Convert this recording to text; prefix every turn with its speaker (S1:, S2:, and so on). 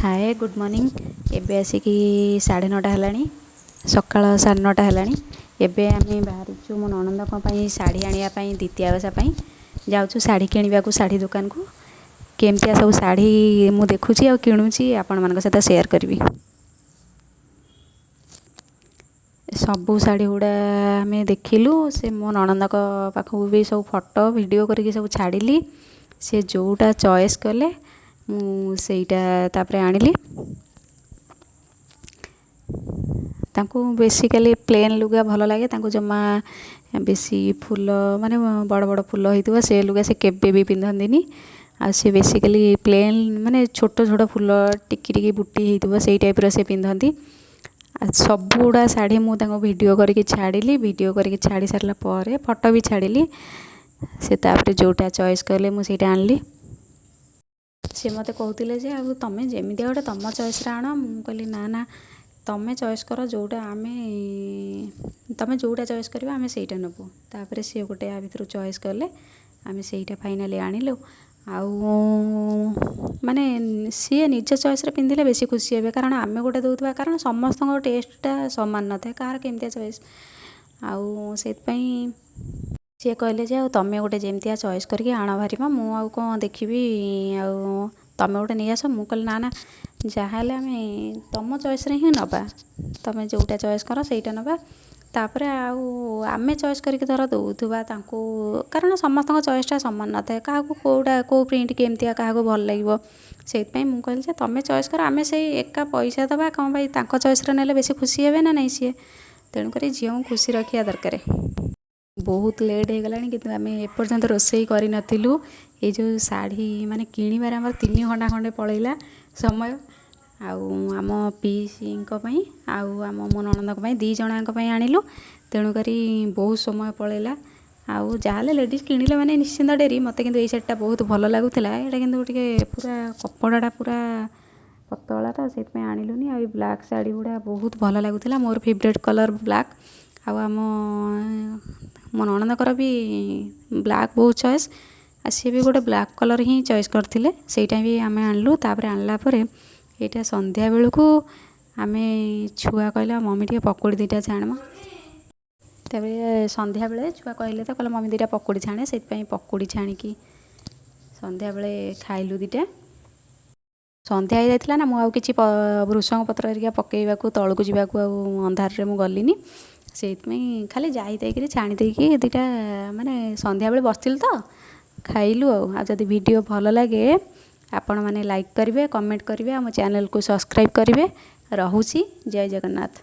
S1: ହାଏ, good morning. ଏବେ ଆସିକି 9:30 ହେଲାଣି, ସକାଳ 9:30 ହେଲାଣି। ଏବେ ଆମେ ବାହାରିଛୁ ମୋ ନଣନ୍ଦଙ୍କ ପାଇଁ ଶାଢ଼ୀ ଆଣିବା ପାଇଁ। ଦ୍ୱିତୀୟା ଓଷା ପାଇଁ ଯାଉଛୁ ଶାଢ଼ୀ କିଣିବାକୁ ଶାଢ଼ୀ ଦୋକାନକୁ। କେମିତିଆ ସବୁ ଶାଢ଼ୀ ମୁଁ ଦେଖୁଛି ଆଉ କିଣୁଛି, ଆପଣମାନଙ୍କ ସହିତ ସେୟାର କରିବି। ସବୁ ଶାଢ଼ୀ ଗୁଡ଼ା ଆମେ ଦେଖିଲୁ। ସେ ମୋ ନଣନ୍ଦଙ୍କ ପାଖକୁ ବି ସବୁ ଫଟୋ ଭିଡ଼ିଓ କରିକି ସବୁ ଛାଡ଼ିଲି। ସେ ଯେଉଁଟା ଚଏସ୍ କଲେ, ମୁଁ ସେଇଟା ତାପରେ ଆଣିଲି। ତାଙ୍କୁ ବେସିକାଲି ପ୍ଲେନ୍ ଲୁଗା ଭଲ ଲାଗେ। ତାଙ୍କୁ ଜମା ବେଶୀ ଫୁଲ, ମାନେ ବଡ଼ ବଡ଼ ଫୁଲ ହେଇଥିବ, ସେ ଲୁଗା ସେ କେବେ ବି ପିନ୍ଧନ୍ତିନି। ଆଉ ସେ ବେସିକାଲି ପ୍ଲେନ୍, ମାନେ ଛୋଟ ଛୋଟ ଫୁଲ, ଟିକି ଟିକି ବୁଟି ହେଇଥିବ, ସେଇ ଟାଇପ୍ର ସେ ପିନ୍ଧନ୍ତି। ଆଉ ସବୁଗୁଡ଼ା ଶାଢ଼ୀ ମୁଁ ତାଙ୍କୁ ଭିଡ଼ିଓ କରିକି ଛାଡ଼ିଲି। ଭିଡ଼ିଓ କରିକି ଛାଡ଼ି ସାରିଲା ପରେ ଫଟୋ ବି ଛାଡ଼ିଲି। ସେ ତାପରେ ଯେଉଁଟା ଚଏସ୍ କଲେ, ମୁଁ ସେଇଟା ଆଣିଲି। ସେ ମୋତେ କହୁଥିଲେ ଯେ ଆଉ ତୁମେ ଯେମିତିଆ ଗୋଟେ ତୁମ ଚଏସ୍ରେ ଆଣ। ମୁଁ କହିଲି, ନା ନା, ତୁମେ ଚଏସ୍ କର ଯେଉଁଟା, ଆମେ ତୁମେ ଯେଉଁଟା ଚଏସ୍ କରିବ, ଆମେ ସେଇଟା ନେବୁ। ତାପରେ ସିଏ ଗୋଟେ ୟା ଭିତରୁ ଚଏସ୍ କଲେ, ଆମେ ସେଇଟା ଫାଇନାଲି ଆଣିଲୁ। ଆଉ ମାନେ ସିଏ ନିଜ ଚଏସ୍ରେ ପିନ୍ଧିଲେ ବେଶୀ ଖୁସି ହେବେ, କାରଣ ଆମେ ଗୋଟେ ଦେଉଥିବା, କାରଣ ସମସ୍ତଙ୍କ ଟେଷ୍ଟଟା ସମାନ ନଥାଏ, କାହାର କେମିତିଆ ଚଏସ୍। ଆଉ ସେଇଥିପାଇଁ ସିଏ କହିଲେ ଯେ ଆଉ ତୁମେ ଗୋଟେ ଯେମିତିଆ ଚଏସ୍ କରିକି ଆଣ ଭାରିମ, ମୁଁ ଆଉ କ'ଣ ଦେଖିବି, ଆଉ ତୁମେ ଗୋଟେ ନେଇଆସ। ମୁଁ କହିଲି, ନା ନା, ଯାହାହେଲେ ଆମେ ତୁମ ଚଏସ୍ରେ ହିଁ ନେବା। ତୁମେ ଯେଉଁଟା ଚଏସ୍ କର, ସେଇଟା ନେବା। ତାପରେ ଆଉ ଆମେ ଚଏସ୍ କରିକି ଧର ଦେଉଥିବା ତାଙ୍କୁ, କାରଣ ସମସ୍ତଙ୍କ ଚଏସ୍ଟା ସମାନ ନଥାଏ। କାହାକୁ କେଉଁଟା, କେଉଁ ପ୍ରିଣ୍ଟ କେମିତିଆ କାହାକୁ ଭଲ ଲାଗିବ। ସେଇଥିପାଇଁ ମୁଁ କହିଲି ଯେ ତୁମେ ଚଏସ୍ କର, ଆମେ ସେଇ ଏକା ପଇସା ଦେବା କ'ଣ ପାଇଁ? ତାଙ୍କ ଚଏସ୍ରେ ନେଲେ ବେଶୀ ଖୁସି ହେବେ ନା ନାହିଁ ସିଏ? ତେଣୁକରି ଝିଅଙ୍କୁ ଖୁସି ରଖିବା ଦରକାର। ବହୁତ ଲେଟ୍ ହେଇଗଲାଣି, କିନ୍ତୁ ଆମେ ଏପର୍ଯ୍ୟନ୍ତ ରୋଷେଇ କରିନଥିଲୁ। ଏଇ ଯେଉଁ ଶାଢ଼ୀ ମାନେ କିଣିବାରେ ଆମର 3 ଘଣ୍ଟା ଖଣ୍ଡେ ପଳେଇଲା ସମୟ। ଆଉ ଆମ ପିଇସିଙ୍କ ପାଇଁ ଆଉ ଆମ ମୋ ନଣନ୍ଦଙ୍କ ପାଇଁ, ଦୁଇ ଜଣଙ୍କ ପାଇଁ ଆଣିଲୁ, ତେଣୁକରି ବହୁତ ସମୟ ପଳେଇଲା। ଆଉ ଯାହାହେଲେ ଲେଡ଼ିଜ୍ କିଣିଲେ ମାନେ ନିଶ୍ଚିନ୍ତ ଡେରି। ମୋତେ କିନ୍ତୁ ଏଇ ଶାଢ଼ୀଟା ବହୁତ ଭଲ ଲାଗୁଥିଲା। ଏଇଟା କିନ୍ତୁ ଟିକେ ପୁରା କପଡ଼ାଟା ପୁରା ପତଳା ତ, ସେଇଥିପାଇଁ ଆଣିଲୁନି। ଆଉ ଏଇ ବ୍ଲାକ୍ ଶାଢ଼ୀ ଗୁଡ଼ା ବହୁତ ଭଲ ଲାଗୁଥିଲା। ମୋର ଫେଭରେଟ୍ କଲର୍ ବ୍ଲାକ୍। ଆଉ ଆମ ମୋ ନଣନ୍ଦଙ୍କର ବି ବ୍ଲାକ୍ ବହୁତ ଚଏସ୍। ଆଉ ସିଏ ବି ଗୋଟେ ବ୍ଲାକ୍ କଲର୍ ହିଁ ଚଏସ୍ କରିଥିଲେ, ସେଇଟା ବି ଆମେ ଆଣିଲୁ। ତାପରେ ଆଣିଲା ପରେ ଏଇଟା ସନ୍ଧ୍ୟାବେଳକୁ ଆମେ ଛୁଆ କହିଲା, ମମି, ଟିକେ ପକୁଡ଼ି ଦୁଇଟା ଛାଣିବ। ତାପରେ ସନ୍ଧ୍ୟାବେଳେ ଛୁଆ କହିଲେ ତ, କହିଲେ, ମମି, ଦୁଇଟା ପକୁଡ଼ି ଛାଣେ। ସେଇଥିପାଇଁ ପକୁଡ଼ି ଛାଣିକି ସନ୍ଧ୍ୟାବେଳେ ଖାଇଲୁ ଦୁଇଟା। ସନ୍ଧ୍ୟା ହେଇଯାଇଥିଲା ନା, ମୁଁ ଆଉ କିଛି ଭୃସଙ୍ଗ ପତ୍ର ହେରିକା ପକାଇବାକୁ ତଳକୁ ଯିବାକୁ ଆଉ ଅନ୍ଧାରରେ ମୁଁ ଗଲିନି। ସେଇଥିପାଇଁ ଖାଲି ଯାଇ ଦେଇକିରି ଛାଣି ଦେଇକି ଦୁଇଟା, ମାନେ ସନ୍ଧ୍ୟାବେଳେ ବସିଥିଲି ତ, ଖାଇଲୁ। ଆଉ ଆଉ ଯଦି ଭିଡ଼ିଓ ଭଲ ଲାଗେ, ଆପଣମାନେ ଲାଇକ୍ କରିବେ, କମେଣ୍ଟ କରିବେ, ଆମ ଚ୍ୟାନେଲକୁ ସବସ୍କ୍ରାଇବ୍ କରିବେ। ରହୁଛି, ଜୟ ଜଗନ୍ନାଥ।